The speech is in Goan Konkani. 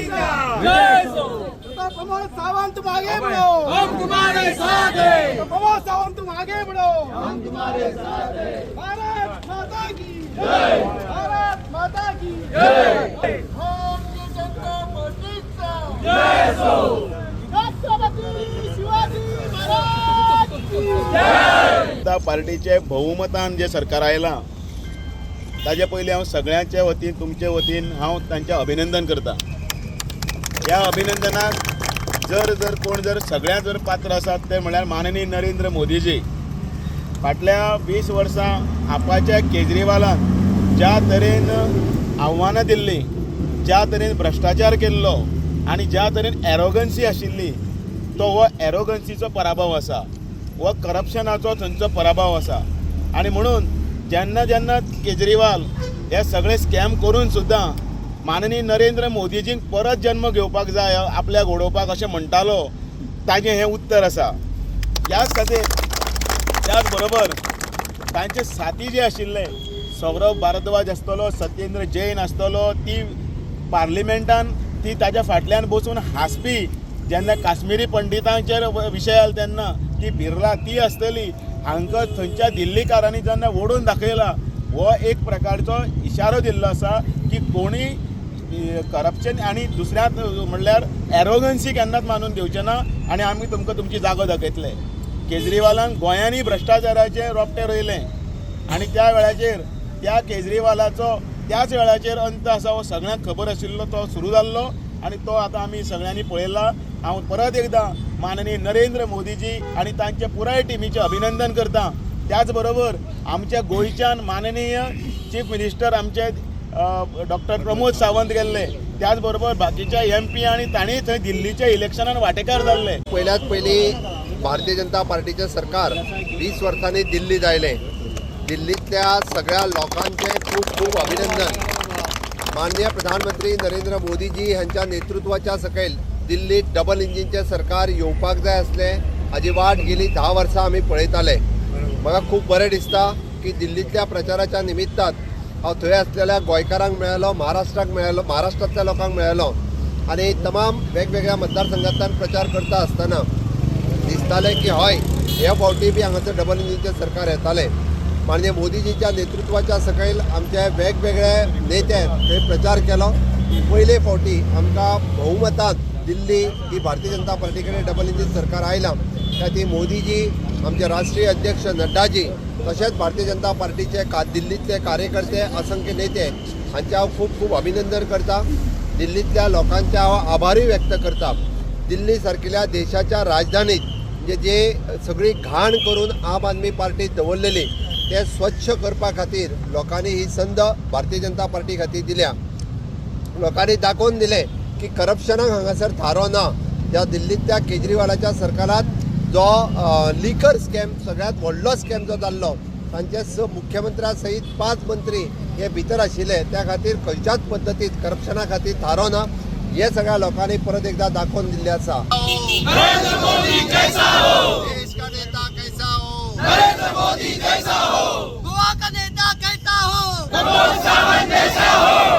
जय हो। प्रमोद सावंत, तुम आगे बढ़ो। हम तुम्हारे साथ हैं। तो प्रमोद सावंत, तुम आगे बढ़ो, हम तुम्हारे साथ हैं। भारत माता की जय! भारत माता की जय! भारतीय जनता पार्टीचा जय हो। छत्रपती शिवाजी महाराज की जनता पार्टीचे बहुमतान जे सरकार आयलां, ताजे पयलीं हांव सगळ्यांचे वतीन, तुमचे वतीन हांव तांचें अभिनंदन करता. ह्या अभिनंदनाक जर जर कोण जर सगळ्यांत जर पात्र आसात ते म्हळ्यार माननीय नरेंद्र मोदीजी. फाटल्या 20 वर्सां आपाच्या केजरीवालान ज्या तरेन आव्हानां दिल्लीं, ज्या तरेन भ्रश्टाचार केल्लो आनी ज्या तरेन एरोगन्सी आशिल्ली, तो हो एरोगन्सीचो पराभव आसा, हो करप्शनाचो थंयचो पराभव आसा. आनी म्हणून जेन्ना जेन्ना केजरीवाल हे सगळे स्कॅम करून सुद्दां माननीय नरेंद्र मोदीजींक परत जन्म घेवपाक जाय आपल्याक उडोवपाक अशें म्हणटालो, ताजें हें उत्तर आसा. ह्याच खातीर, त्याच बरोबर तांचे साथी जे आशिल्ले, सौरभ भारद्वाज आसतलो, सत्येंद्र जैन आसतलो, ती पार्लिमेंटान ती ताज्या फाटल्यान बसून हांसपी, जेन्ना काश्मिरी पंडितांचेर विशय आयलो तेन्ना ती बिर्ला ती आसतली, हांकां थंयच्या दिल्लीकारांनी जेन्ना ओडून दाखयला, हो एक प्रकारचो इशारो दिल्लो आसा की कोणी करप्शन आनी दुसऱ्यात म्हणल्यार एरोगन्सी केन्नाच मानून घेवचे ना आनी आमी तुमकां तुमची जागो दाखयतले. केजरीवालान गोंयांनी भ्रश्टाचाराचें रोपटें रोयलें आनी त्या वेळाचेर त्या केजरीवालाचो त्याच वेळाचेर अंत आसा हो सगळ्यांक खबर आशिल्लो. तो सुरू जाल्लो आनी तो आतां आमी सगळ्यांनी पळयला. हांव परत एकदां माननीय नरेंद्र मोदीजी आनी तांचे पुराय टिमीचें अभिनंदन करता. त्याच बरोबर आमच्या गोंयच्यान माननीय चीफ मिनिस्टर आमचे डॉक्टर प्रमोद सावंत गेल्ले, त्याच बरोबर बाकीचे एमपी आनी तांणी थंय दिल्लीच्या इलेक्शनान वांटेकार जाल्ले. पयल्यात पयलीं भारतीय जनता पार्टीचें सरकार 20 वर्सांनी दिल्लीत आयलें. दिल्लींतल्या सगळ्या लोकांचें खूब खूब अभिनंदन. माननीय प्रधानमंत्री नरेंद्र मोदीजी हांच्या नेतृत्वाच्या सकयल दिल्लीत डबल इंजिनचें सरकार येवपाक जाय आसलें. हाजी वाट गेली 10 वर्सां आमी पळयताले. म्हाका खूब बरें दिसता की दिल्लींतल्या प्रचाराच्या निमित्तान हांव थंय आसलेल्या गोंयकारांक मेळ्ळो, महाराष्ट्राक मेळ्ळो, महाराष्ट्रांतल्या लोकांक मेळ्ळो आनी तमाम वेगवेगळ्या मतदारसंघांतल्यान प्रचार करता आसतना दिसतालें की हय, हे फावटी बी हांगासर डबल इंजिनचें सरकार येतालें. माननीय मोदीजीच्या नेतृत्वाच्या सकयल आमचे वेगवेगळे नेते थंय प्रचार केलो. पयले फावटी आमकां बहुमतान दिल्ली ही भारतीय जनता पार्टी कडेन डबल इंजीन सरकार आयलां. त्या खातीर मोदीजी, आमचे राष्ट्रीय अध्यक्ष नड्डाजी, तशेंच भारतीय जनता पार्टीचे का दिल्लींतले कार्यकर्ते, असंख्य नेते हांचे हांव खूब खूब अभिनंदन करता. दिल्लींतल्या लोकांचे हांव आभारूय व्यक्त करता. दिल्ली सारकिल्या देशाच्या राजधानीत म्हणजे जे सगळी घाण करून आम आदमी पार्टी दवरलेली ते स्वच्छ करपा खातीर लोकांनी ही संद भारतीय जनता पार्टी खातीर दिल्या. लोकांनी दाखोवन दिलें की करप्शनाक हांगासर थारो ना. ज्या दिल्लींतल्या केजरीवालाच्या सरकारात जो लिकर स्कॅम, सगळ्यांत व्हडलो स्कॅम जो जाल्लो, तांचे स मुख्यमंत्र्या सहीत 5 मंत्री हे भितर आशिल्ले. त्या खातीर खंयच्याच पद्दतीत करप्शना खातीर थारो ना हे सगळ्या लोकांनी परत एकदा दाखोवन दिल्लें आसा. नरेंद्र मोदी जैसा हो. देश का नेता कैसा हो? नरेंद्र मोदी जैसा हो. गोवा का नेता कैसा हो? प्रमोद सावंत जैसा हो.